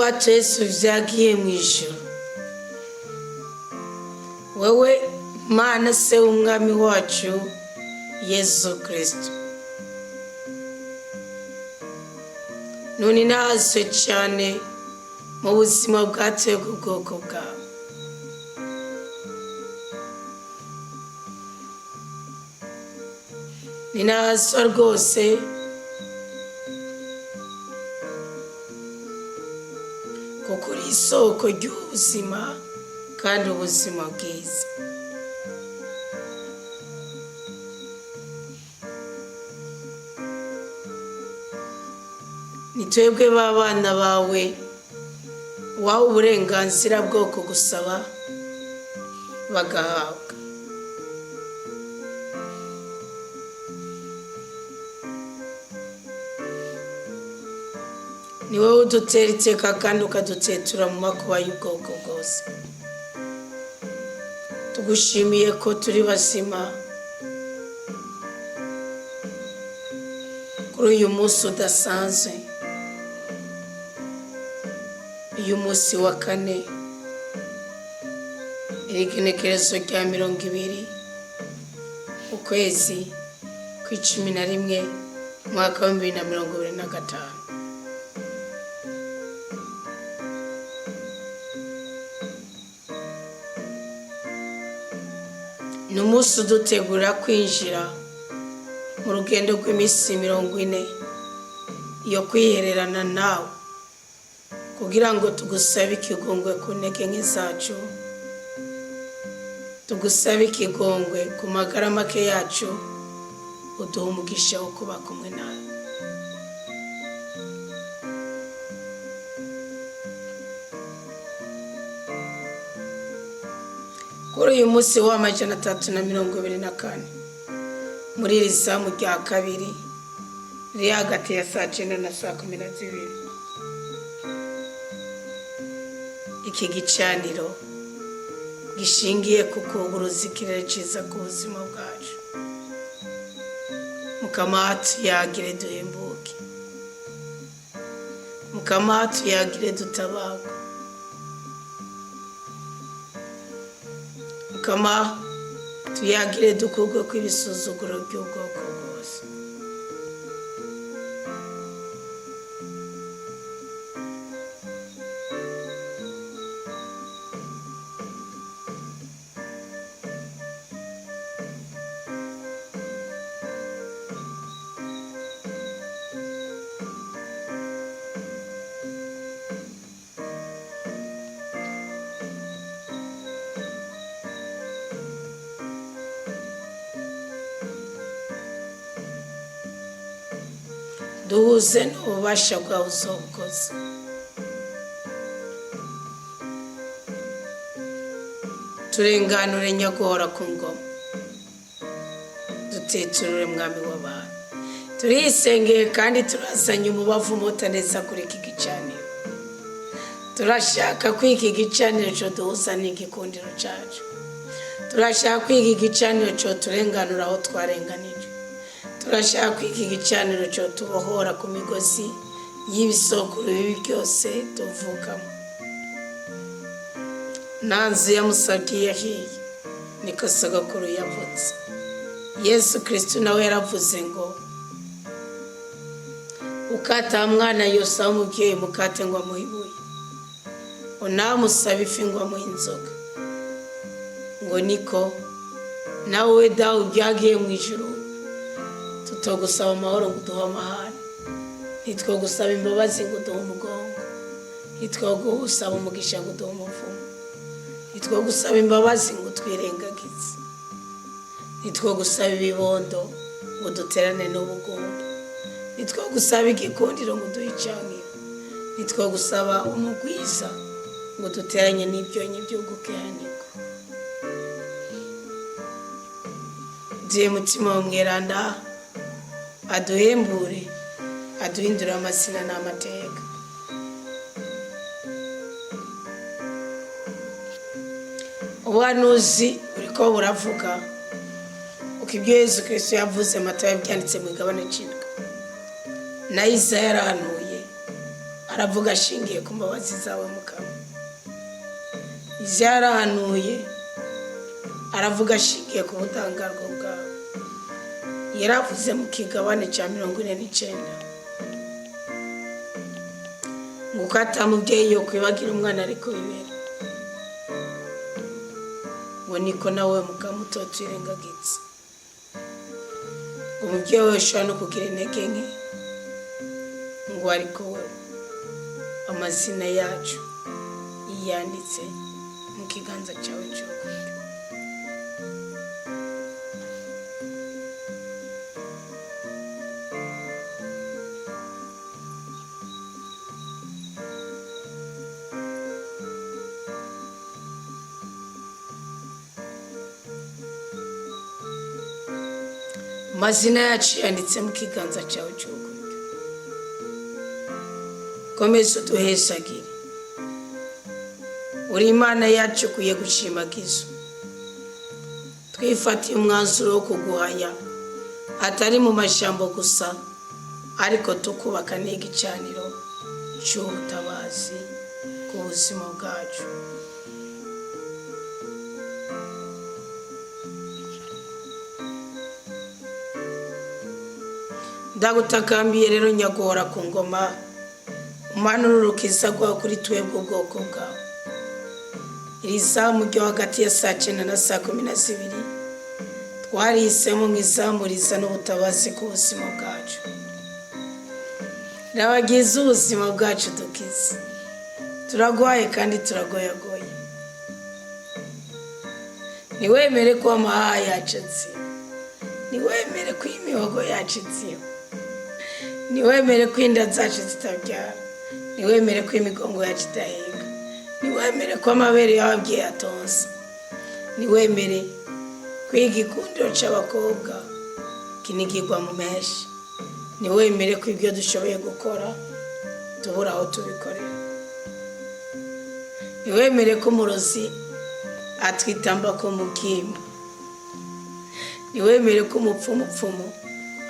Wacu Yesu vyagiye mu ijuru, wewe Mana Se w'Umwami wacu Yesu Kristo, none nazwe cyane mu buzima bwatwebwe ubwoko bwawe. Ninazwa rwose kuko uri isoko ry'ubuzima kandi ubuzima bwiza. Ni twebwe b'abana bawe waha uburenganzira bwo kugusaba bagahabwa. Ni wowe udutera iteka kandi ukadutetura mu makuba y'ubwoko bwose. Tugushimiye ko turi bazima kuri uyu munsi udasanzwe, uyu munsi wa kane, irigenekerezo rya 20 ukwezi kw'icumi na rimwe, umwaka wa 2025. Ni umunsi udutegura kwinjira mu rugendo rw'iminsi 40 yo kwihererana nawe, kugira ngo tugusabe ikigongwe ku ntege nke zacu, tugusabe ikigongwe ku magara make yacu, uduhe umugisha wo kuba kumwe nawe. Kuri uyu munsi wa 324 muri iri zamu rya kabiri riri hagati ya saa 9 na saa 12, iki gicaniro gishingiye ku kuguruza ikirere cyiza ku buzima bwacu, Mukama tuyagire duhembuke, Mukama tuyagire dutabagwe, Mukama tuyagire dukurwe kw'ibisuzuguro by'ubwoko bwose. Duhuze n'ububasha bwawe uzobukoze. Turenganure nyaguhora ku ngoma, duteturure mwami w'abantu. Turisengeye kandi turazanye umubavu umota neza kuri iki gicaniro. Turashaka ko iki gicaniro cyo duhuza n'igikundiro cyacu. Turashaka ko iki gicaniro cyo turenganura aho twarenganije. Turashaka ko iki gicaniro cyo tubohora ku migozi y'ibisokuru bibi byose tuvukamo. Nta nzu yamusabye yahiye, niko sogokuru yavutse. Yesu Kristo nawe yaravuze ngo ukataha mwana yose aho umubyeyi mukate ngo amuhe ibuye, unamusaba ifi ngo amuhe inzoga, ngo niko nawe dawe byagiye mu ijuru tutogusaba amahoro ngo uduhe amahane, ntitwogusaba imbabazi ngo uduhe umugongo, ntitwogusaba umugisha ngo uduhe umuvumo, ntitwogusaba imbabazi ngo utwirengagize, ntitwogusaba ibibondo ngo duterane n'ubugumba, ntitwogusaba igikundiro ngo uduhe icaniro, ntitwogusaba umugwiza ngo duteranye n'ibyonyi by'ugukehanirwa. Duhe mutima wa mweranda aduhembure, aduhindure amazina n'amateka. Ubuhanuzi buriko buravuga uko ibyo Yesu Kristo yavuze, Matayo byanditse mu igabane c'indwi, na Isaya yarahanuye aravuga ashingiye ku mbabazi zawe mukama. Yarahanuye aravuga ashingiye ku budahangarwa bwawe. Yaravuze mu kigabane cya 49 ngo uko atamubyeyi yo kwibagira umwana ariko bibera, ngo niko nawe mukama utotwirengagiza. Ngo umubyeyi we ushobora no kugira intege nke, ngo ariko we amazina yacu yanditse mu kiganza cyawe cy'urukundo. Amazina yacu yanditse mu kiganza cyawe cy'urukundo. Komeza uduhesagire. Uri Imana yacu ukwiye gushimagiza. Twifatiye umwanzuro wo kuguhaya atari mu mashyamba gusa, ariko tukubaka n'igicaniro cy'ubutabazi ku buzima bwacu. Ndagutakambiye rero nyagora ku ngoma, umanura urukiza rwawe kuri twebwe ubwoko bwawe. Iri zamu ryo hagati ya saa 9 na saa 12 twarihisemo nk'izamu rizana ubutabazi ku buzima bwacu. Rabagize ubuzima bwacu dukize. Turagwaye kandi turagoyagoye. Ntiwemere ko amahaha yacu atsiba, ntiwemere ko imihogo yacu itsiba, ntiwemere ko inda zacu zitabyara, ntiwemere ko imigongo yacu idahinga, ntiwemere ko amabere y'ababyeyi atonsa, ntiwemere ko igikundiro cy'abakobwa kinigirwa mu menshi, ntiwemere ko ibyo dushoboye gukora tubura aho tubikorera, ntiwemere ko umurozi atwitamba ko mu bwimba, ntiwemere ko umupfumupfumu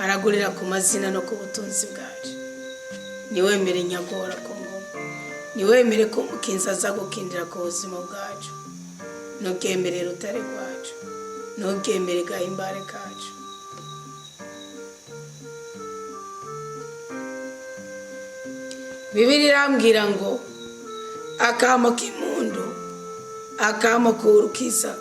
aragurira ku mazina no ku butunzi bwacu, ntiwemere nyagora ku ngoma, ntiwemere ko umukinzi aza gukindira ku buzima bwacu, ntubwemere rutare rwacu, ntubwemere gahimbare kacu. Bibiliya irambwira ngo akamo k'impundu, akamo k'urukiza,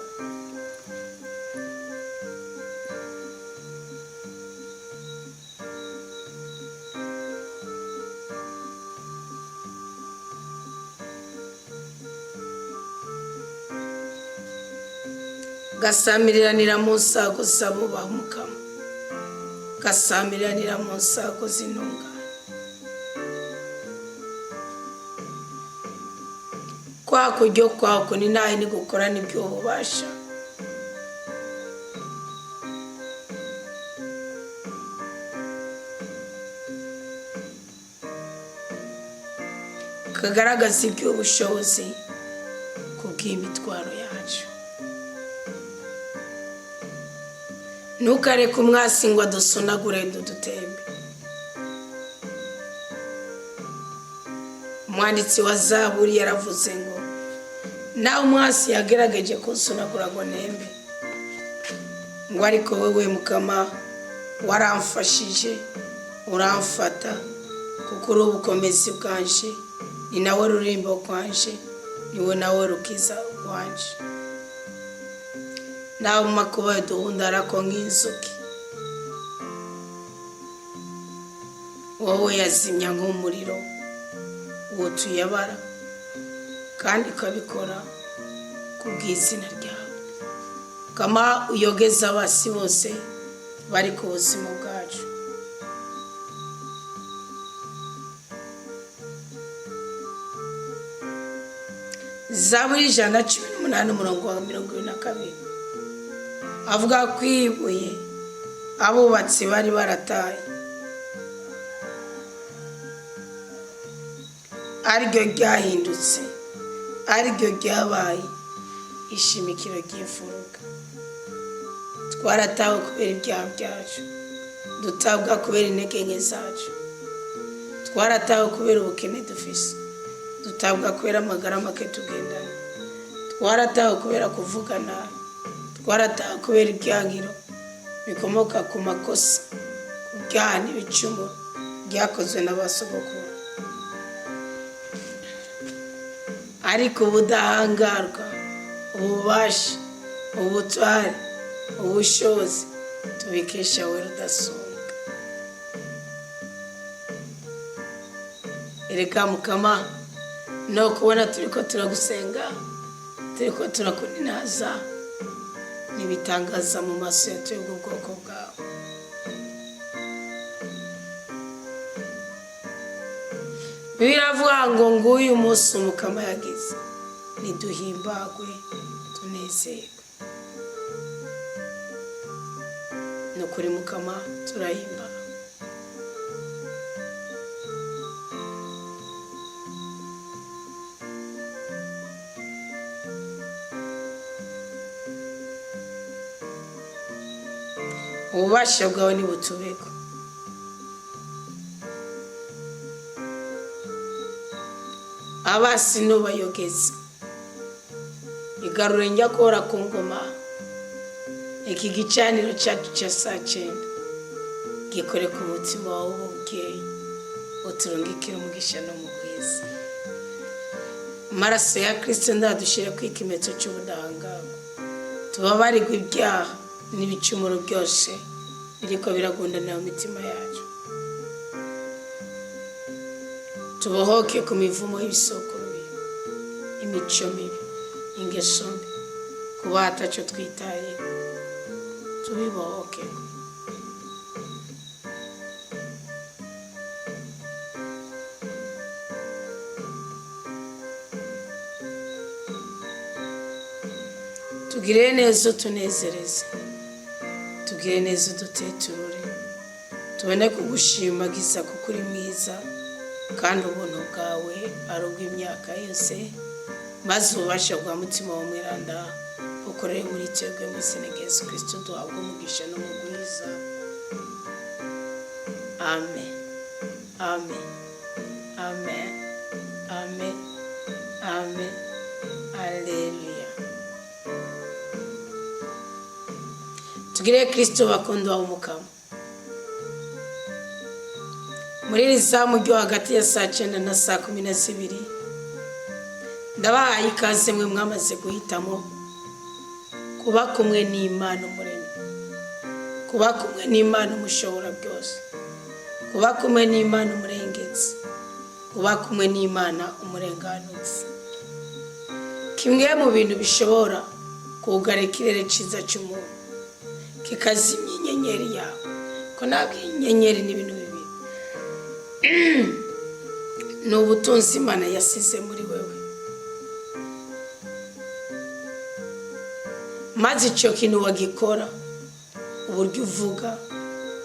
gasamiriranira mu nsago z'abubaha Umukama, gasamiriranira mu nsago z'intungane. Kwa kuryo kwako ni nahe nigukorana iby'ububasha. Kagaragaza iby'ubushobozi kubw'imitwaro yacu. Ntukareke umwasi ngo adusunagure dudutembe. Umwanditsi wa Zaburi yaravuze ngo nawe umwasi yagerageje kunsunagura ngo nembe, ngo ariko wowe Mukama waramfashije uramfata, kuko uri ubukomezi bwanje, ni nawe rurimbo rwanje, niwe nawe rukiza rwanje. Nawe mu makuba duhundarako nk'inzuki, wowe yazimya nk'umuriro uwo tuyabara, kandi ukabikora ku bw'izina ryawe. Kama uyogeza abasi bose bari ku buzima bwacu. Zaburi 118 umurongo wa 22 avuga ko ibuye abubatsi bari barataye ariryo ryahindutse, ariryo ryabaye ishimikiro ry'imfuruka. Twaratawe kubera ibyaha byacu, dutabwa kubera intege nke zacu, twaratawe kubera ubukene dufise, Dutabwa kubera amagara make tugendana. Twaratawe kubera kuvuga nabi. Twaratawe kubera ibyangiro bikomoka ku makosa, ku byaha n'ibicumuro byakozwe na ba sogokuru. Ariko ubudahangarwa, ububasha, ubutware, ubushobozi tubikesha we Rudasumbwa. Erega Mukama, no kubona turiko turagusenga, turiko turakuninaza, n'ibitangaza mu maso ya twebwe ubwoko bwawe. Biravuga ngo nguyu umunsi Umukama yagize, niduhimbagwe tunezerwe. Ni ukuri Mukama, turahimbawe. Ububasha bwawe nibutubeko. Abasi nubayogeza, igarure njya kora ku ngoma. Iki gicaniro cyacu cya saa cyenda gikore ku mutima wawe w'ububyeyi, uturungikire umugisha no mu bwiza. Amaraso ya Kristo ndadushyira ku ikimenyetso cy'ubudahangarwa, tubabarirwe ibyaha n'ibicumuro byose biriko biragundanira mu mitima yacu, tubohoke ku mivumo y'ibisokuru bibi, imico mibi, ingeso mbi, kuba ataco twitayeho, tubibohoke. Tugire neza, utunezereze, tugire neza, uduteturure, tubone kugushimagiza kuko uri mwiza kandi ubuntu bwawe ari ubw'imyaka yose. Maze ububasha bwa Mutima wa Mweranda bukorere muri twebwe, mu izina rya Yesu Kristo duhabwe umugisha n'umugwiza. Amen, amen, amen, amen, amen, aleluya. Tugire Kristo, bakundwa Umukama. Muri iri zamu ryo hagati ya saa 9 na saa 12, ndabahaye ikaze mwe mwamaze guhitamo kuba kumwe n'Imana Umuremyi, kuba kumwe n'Imana Umushobora byose, kuba kumwe n'Imana Umurengezi, kuba kumwe n'Imana Umurenganutsi. Kimwe mu bintu bishobora kugara ikirere cyiza cy'umuntu, kikazimya inyenyeri yawe, ko ntabwo inyenyeri ni ibintu bibiri, ni ubutunzi Imana yasize muri wewe. Maze icyo kintu wagikora, uburyo uvuga,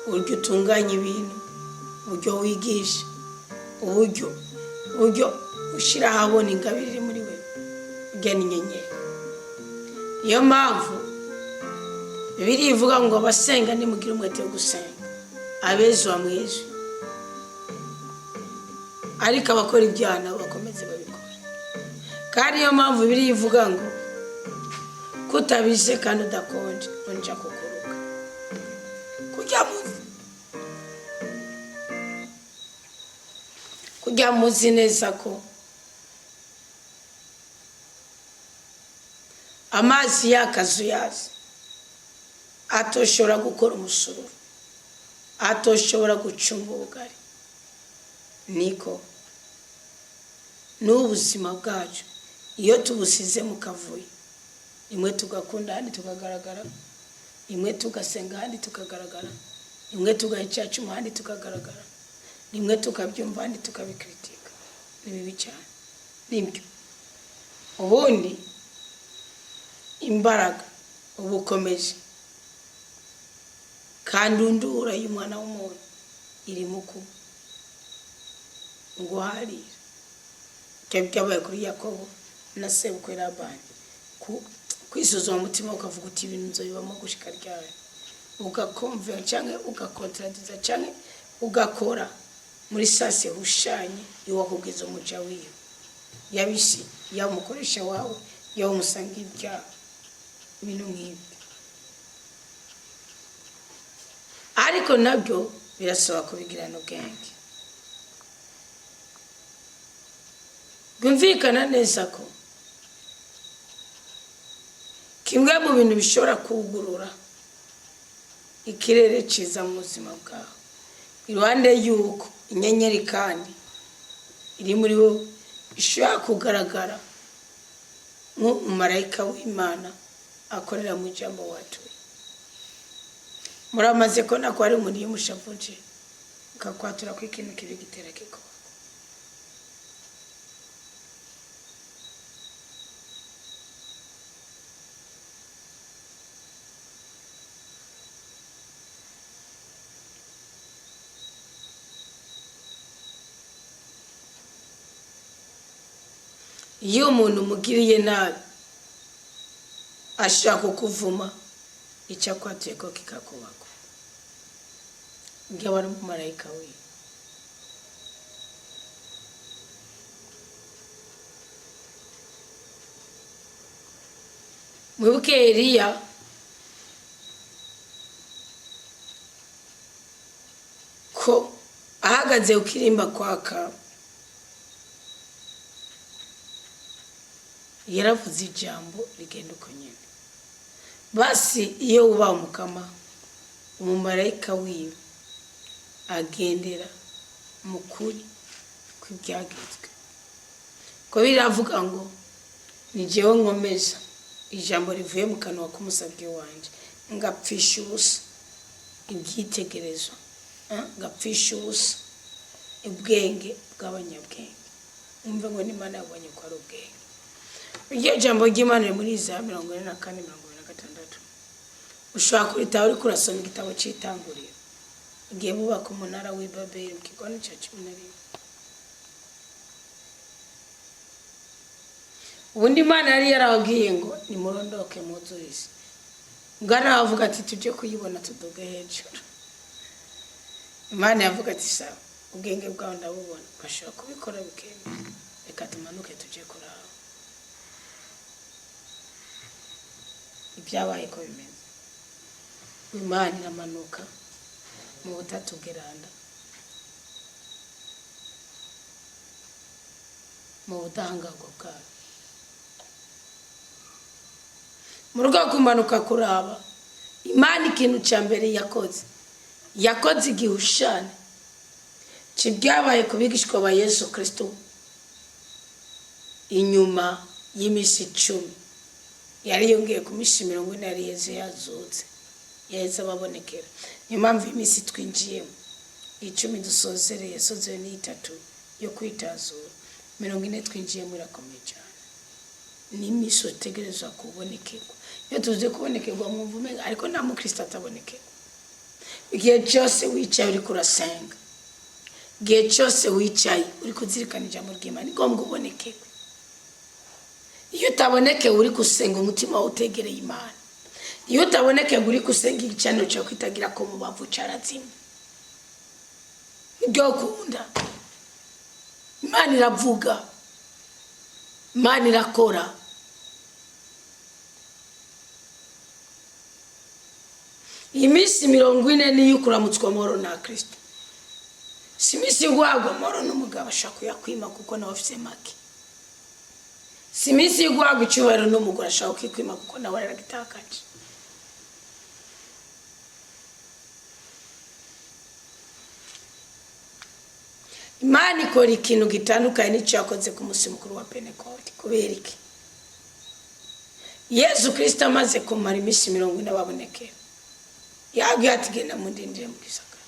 uburyo utunganya ibintu, uburyo wigisha, uburyo ushyira ahabona ingabire iri muri wewe, urya ni inyenyeri. Niyo mpamvu Bibiliya ivuga ngo abasenga nimugire umwete wo gusenga, abezwa mwezwe, ariko abakora ibyaha nabo bakomeze babikora. Kandi niyo mpamvu Bibiliya ivuga ngo kutabije kandi udakonje unja kukuruka. Kujya muzi neza ko amazi y'akazuyazi atoshobora gukora umusururu, atoshobora gucumba ubugari, niko n'ubuzima bwacu iyo tubusize mu kavuyo, rimwe tugakunda ahandi tukagaragara, rimwe tugasenga ahandi tukagaragara, rimwe tugaha icyacu ahandi tukagaragara, rimwe tukabyumva ahandi tukabikritika, ni bibi cyane. Nibyo ubundi imbaraga, ubukomeje kandi undura y'umwana w'umuntu iri mu nguharira. Ibyo byabaye kuri Yakobo na sebukwe Labani. Kwisuzuma umutima ukavuga uti ibintu nzobibamo gushika ryari, ugakomvera cyangwa ugakontradiza cyangwa ugakora muri sase hushanye iwakubwiza umuja wiwe. Yaba isi, yaba umukoresha wawe, yaba umusanga ibyaha, ibintu nk'ibyo. Ariko nabyo birasaba kubigirana ubwenge. Bwumvikana neza ko kimwe mu bintu bishobora kugurura ikirere cyiza mu buzima bwawe, iruhande y'uko inyenyeri kandi iri muri wowe ishobora kugaragara nk'umumarayika w'Imana akorera mu ijambo watuye. Muramaze kubona ko hari umuntu iyo umushavuje ukakwatura ko ikintu kibi gitera kikuba. Iyo umuntu umugiriye nabi ashaka kukuvuma, icyo akwatuye ko kikakubako, ubwo aba ari umumarayika wiwe. Mwibuke Eliya ko ahagaze ku kirimba kwaka yaravuze ijambo rigenda uko nyine. Basi iyo uba umukama, umumarayika wiwe agendera mu kuri kw'ibyagezwe. Ko biravuga ngo ni jewe nkomeza ijambo rivuye mu kanwa k'umusabyi wanje, ngapfisha ubusa ibyitegerezo, ngapfisha ubusa ubwenge bw'abanyabwenge. Umve ngo n'Imana yabonye ko ari ubwenge. Iryo jambo ry'Imana riri muri Yesaya 44:26. Ushobora kuritaha uriko urasoma igitabo c'Itanguriro, igihe bubaka umunara w'i Babeli mu kigwani ca 11. Ubundi Imana yari yarababwiye ngo nimurondoke mwuzure isi. Bwana avuga ati tujye kuyibona tuduge hejuru. Imana yavuga ati sawa, ubwenge bwawe ndabubona, bashobora kubikora bikemera, reka tumanuke tujye kuraba ibyabaye ko bimeze. Imana iramanuka mu butatu bw'iranda, mu budahangarwa bwayo. Mu rwego rwo kumanuka kuraba, Imana ikintu cya mbere yakoze, yakoze igihushane cy'ibyabaye ku bigishwa ba Yesu Kristo inyuma y'iminsi 10. Yari yongeye ku minsi 40 yari Yesu yazutse, yahise ababonekera. Niyo mpamvu iminsi twinjiyemo 10 dusozereye, yasozewe n'itatu yo kwitazura, 40 twinjiyemo irakomeye cyane. Ni iminsi utegerezwa kubonekerwa. Iyo tuzi kubonekerwa mu mvume, ariko nta mukristo atabonekerwa. Igihe cyose wicaye uriko urasenga, igihe cyose wicaye uri kuzirikana ijambo ry'Imana, ni ngombwa ubonekerwe. Iyo utabonekewe uri gusenga, umutima wawe utegereye Imana. Iyo utabonekewe uri gusenga, igicaniro cyawe kwitagira ko mu bavu carazimye. Nibyo ukunda. Imana iravuga, Imana irakora. Iyi minsi 40 niyo ukuramutswa amahoro na Kristo. Si iminsi yo guhabwa amahoro n'umugabo ashaka kuyakwima kuko nawe afise make. Si iminsi yo guhabwa icyubahiro n'umugore ashaka kukikwima kuko nawe aragitakaje. Imana ikora ikintu gitandukanye n'icyo yakoze ku munsi mukuru wa Pentekote. Kubera iki? Yesu Kristo amaze kumara iminsi 40 ababonekera, yabwiye ati genda mundindire mu gisagara.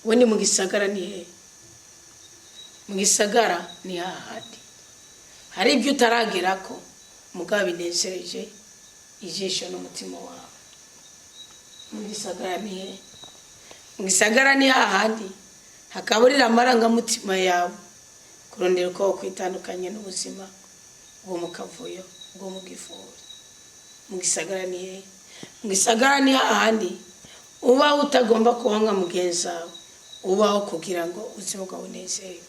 Ubundi mu gisagara ni hehe? Mu gisagara ni hahandi hari ibyo utaragerako mugabo binezereje ijisho n'umutima wawe. Mu gisagara ni hehe? Mu gisagara ni hahandi hakaburira amarangamutima yawe kurondera uko kwitandukanye n'ubuzima bwo mu kavuyo, bwo mu gifuri. Mu gisagara ni hehe? Mu gisagara ni hahandi Ubaho utagomba kuba nka mugenzi wawe, ubaho kugira ngo ubuzima bwawe bunezerwe.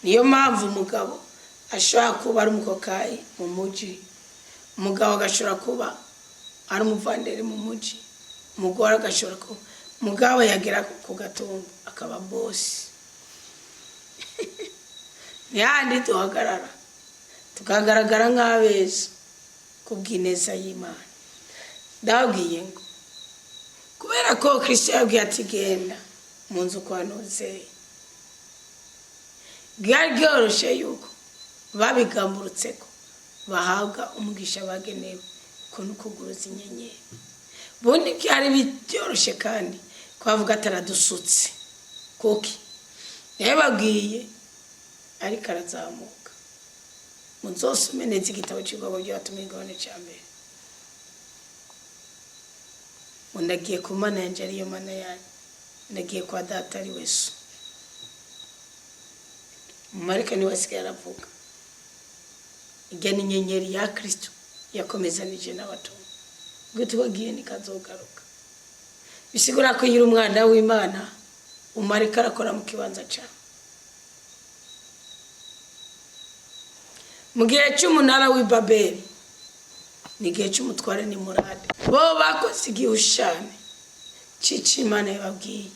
Niyo mpamvu umugabo ashobora kuba ari umukokayi mu muji, umugabo agashobora kuba ari umuvanderi mu muji, umugore agashobora kuba, umugabo yagera ku gatumba akaba bosi. Ni hahandi duhagarara tukagaragara nk'abeza kubw'ineza y'Imana. Ndababwiye ngo kubera ko Kristo yabwiye ati genda mu nzu kwa Nozeye, byari byoroshye yuko babigamburutse ko bahabwa umugisha bagenewe ukuntu kuguruza inyenyeri. Ubundi byari byoroshye kandi ko bavuga ataradusutse kuki yababwiye, ariko arazamuka. Muzosome neza igitabo cy'ubwoko by'abatumiwe igabane cya mbere. Ngo ndagiye ku Mana yanjye ariyo Mana yanyu, ndagiye kwa Data ari we So. Umumarayika niwe asigaye aravuga. Ijya ni inyenyeri ya Kristo yakomezanije n'abatumwa, ubwo tubagiye nikazogaruka. Bisigura ko iyo uri umwana w'Imana, umumarayika arakora mu kibanza cyawe. Mu gihe cy'umunara w'i Babeli, ni igihe cy'umutware ni murade, bo bakoze igihushane c'ico Imana yababwiye,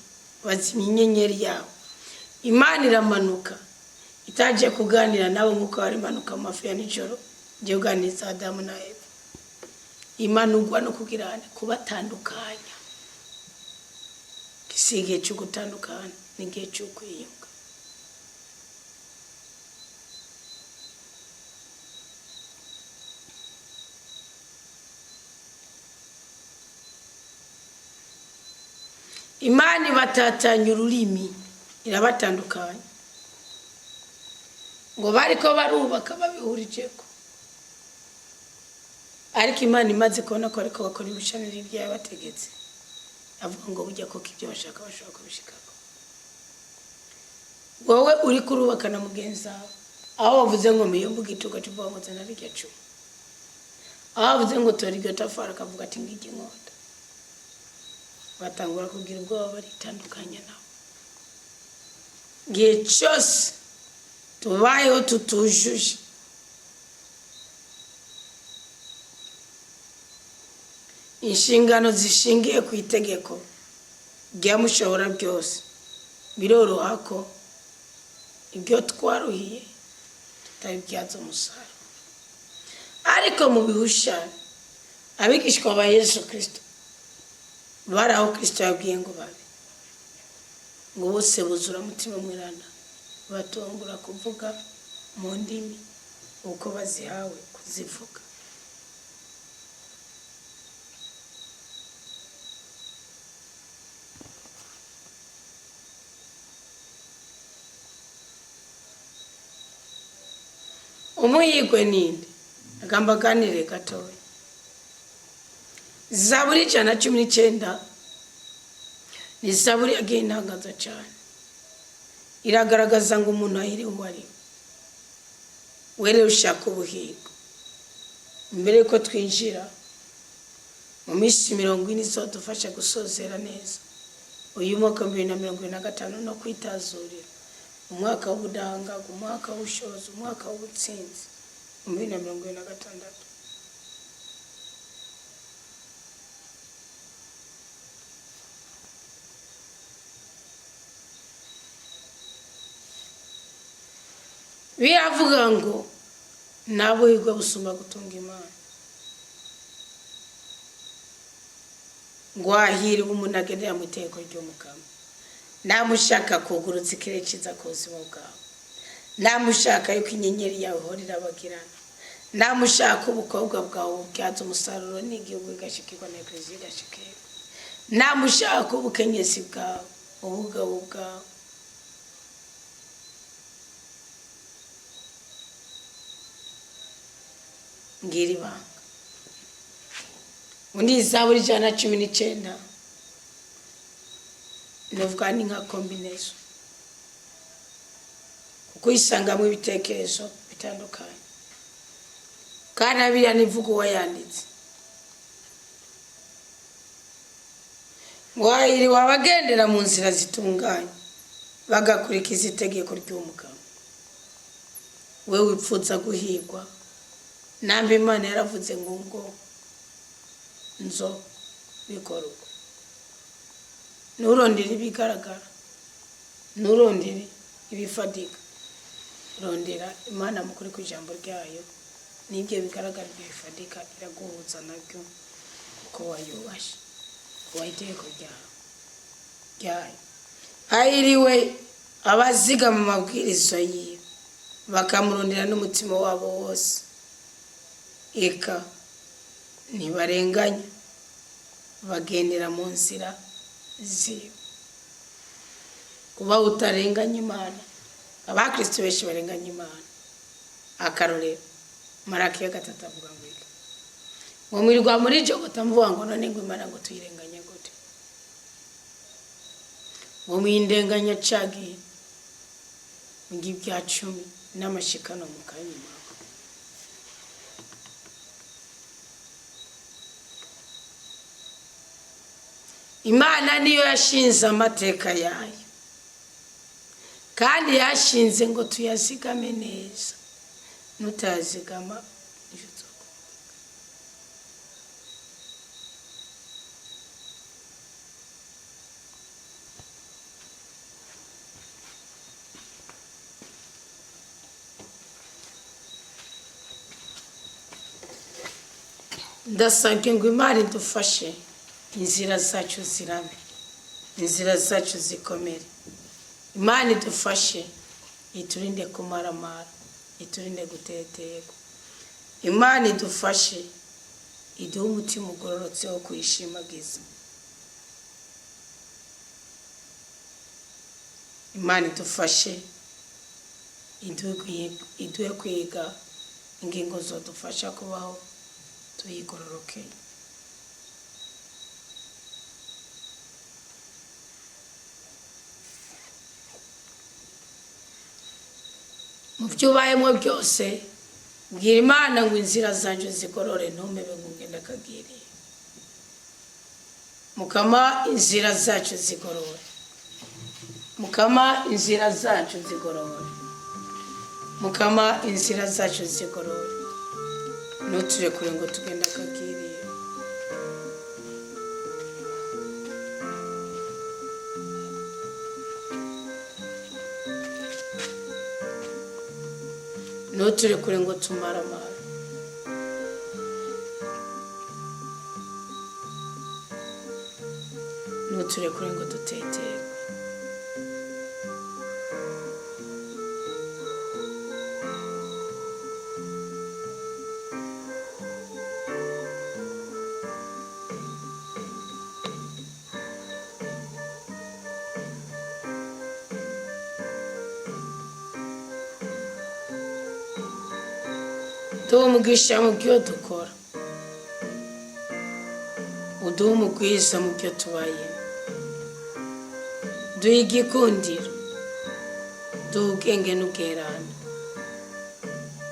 bazimya inyenyeri yabo. Imana iramanuka itagiye kuganira nabo nk'uko bari imanuka mu mafi ya nijoro igiye kuganiriza Adamu na Eva. Imanurwa no kugira kubatandukanya. Si igihe cyo gutandukana, ni igihe cyo kwiyunga. Imana ibatatanya ururimi, irabatandukanya, ngo bariko barubaka babihurijeko, ariko Imana imaze kubona ko ariko bakora ibishaniro ibyo yabategetse, avuga ngo burya koko ibyo bashaka bashobora kubishikako. Wowe uri kurubaka na mugenzi wawe, aho wavuze ngo miyombe igituga tuvuga ngo zana rirya cuma, aho wavuze ngo tora iryo tafari akavuga ati ngirya inkota, batangura kugira ubwoba, baritandukanya nabo. Igihe cyose tubayeho tutujuje inshingano zishingiye ku itegeko rya mushobora byose, biroroha ko ibyo twaruhiye tutabibyaza umusaruro. Ariko mu bihushane, abigishwa ba Yesu Kristo bari aho Kristo yabwiye ngo babe, ngo bose buzura umutima mweranda, batungura kuvuga mu ndimi uko bazihawe kuzivuga. Umuhigwe ninde? Agamba aganire gatoya. Zaburi 119 ni zaburi yagiye intangaza cyane, iragaragaza ngo umuntu ahiriwe uwo ari we. Rero ushaka ubuhigo, mbere yuko twinjira mu minsi 40 izadufasha gusozera neza uyu mwaka wa 2025 no kwitazurira umwaka w'ubudahangarwa, umwaka w'ubushobozi, umwaka w'ubutsinzi mu 2026. Biravuga ngo nta buhigwe busumba gutunga Imana, ngo hahirwe umuntu agendera mu itegeko ry'Umukama. Namushaka kugurutsa ikirere cyiza ku buzima bwawe, namushaka yuko inyenyeri yawe ihora irabagirana, namushaka ubukobwa bwawe bubyaza umusaruro n'igihugu igashikirwa na Ekleziya igashikirwa, namushaka ubukenyezi bwawe, ubugabo bwawe. Ngira ibanga, undi Zaburi 119 nuvuga ni nka combinaison, kuko uyisangamo ibitekerezo bitandukanye, kandi biriya nivuga uwayanditse. Ngo hahiriwe abagendera mu nzira zitunganye, bagakurikiza itegeko ry'umugabo. We wipfuza guhigwa, nambe Imana yaravuze ngo nzo bikora uko. Nturondere ibigaragara, nturondere ibifatika, rondera Imana mukuri ku ijambo ryayo, n'ibyo bigaragara, ibyo bifatika iraguhuza nabyo kuko wayubashe, wubaha itegeko ryayo. Hahiriwe abazigama amabwiriza yiwe, bakamurondera n'umutima wabo wose. Eka ntibarenganya, bagendera mu nzira ziwe. Kuba utarenganya Imana, abakristo benshi barenganya Imana. Akarorero, Maraki ya 3 avuga ngo iki? Ngo mwirirwa muri jogota mvuga ngo none ngo Imana ngo tuyirenganye gute? Ngo mwindenganya cagiye ng'ibya 10 n'amashikano mu kanyuma. Imana niyo yashinze amateka yayo, kandi yashinze ngo tuyazigame neza. Nutayazigama nico uzokumva. Ndasabye ngo Imana idufashe, inzira zacu zirame, inzira zacu zikomere. Imana idufashe, iturinde kumaramara, iturinde guteterwa. Imana idufashe, iduhe umutima ugororotse wo kuyishimagiza. Imana idufashe, iduhe kwiga ingingo zodufasha kubaho tuyigororokeye. Mu byo ubayemo byose, bwira Imana ngo inzira zanje zigorore, ntumebe ngo ngende akagiriye. Mukama, inzira zacu zigorore. Mukama, inzira zacu zigorore. Mukama, inzira zacu zigorore, ntuturekure ngo tugende akagiriye. Ntuturekure ngo tumaramara. Ntuturekure ngo duteterwe. Duhe umugisha mu byo dukora, uduhe umugwiza mu byo tubayemo, duhe igikundiro, duhe ubwenge n'ubweranda,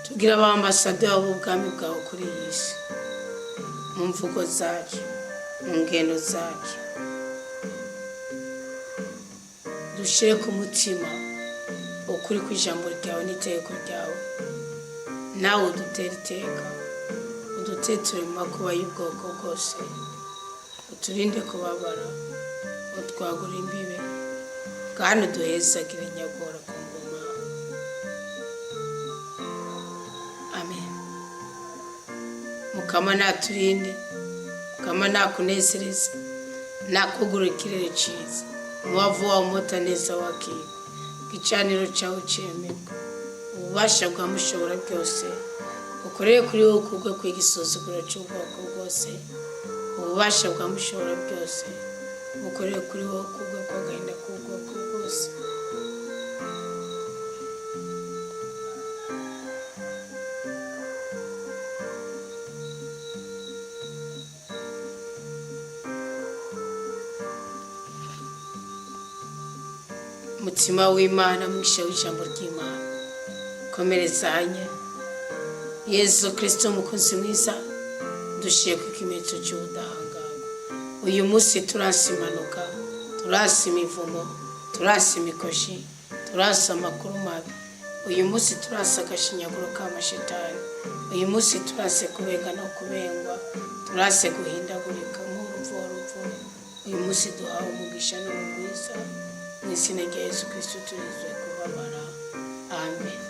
tugire abambasaderi b'ubwami bwawe kuri iyi si, mu mvugo zacu, mu ngendo zacu. Dushyire ku mutima ukuri kw'ijambo ryawe n'itegeko ryawe, nawe udutere iteka, uduteture mu makuba y'ubwoko bwose, uturinde kubabara, utwagure imbibe, kandi uduhezagire nyagora ku ngoma. Amen. Mukama naturinde, Mukama nakunezereze, nakugurura ikirere ciza, umubavu wawe umota neza wakirwa, igicaniro cyawe cemerwa, ububasha bwa Mushobora byose ukorere kuri wowe kubwo kw'igisuzuguro cy'ubwoko bwose. Ububasha bwa Mushobora byose bukorere kuri wowe kubwo kw'agahinda k'ubwoko bwose. Mutima w'Imana, mwishe w'ijambo ry'Imana, komerezanye Yezu Kristo, umukozi mwiza, dushyire ku kimenyetso cy'ubudahangarwa. Uyu munsi turasa impanuka, turasa imivumo, turasa imikoshi, turasa amakuru mabi. Uyu munsi turasa agashinyaguro k'amashetani. Uyu munsi turase kubenga no kubengwa, turase guhindagurika nk'urupfu. Uyu munsi duhawe umugisha n'ubugwiza mu izina rya Yesu Kristo, turizwe kubabara. Amen.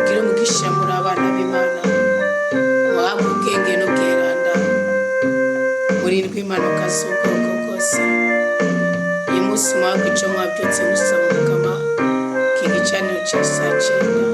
Gira umugisha muri abana b'Imana, muhabwe ubwenge n'ubweranda, murindwe impanuka z'ubwoko bwose. Uyu munsi muhabwe ico mwabyutse musaba Umukama. Iki gicaniro ca saa 9.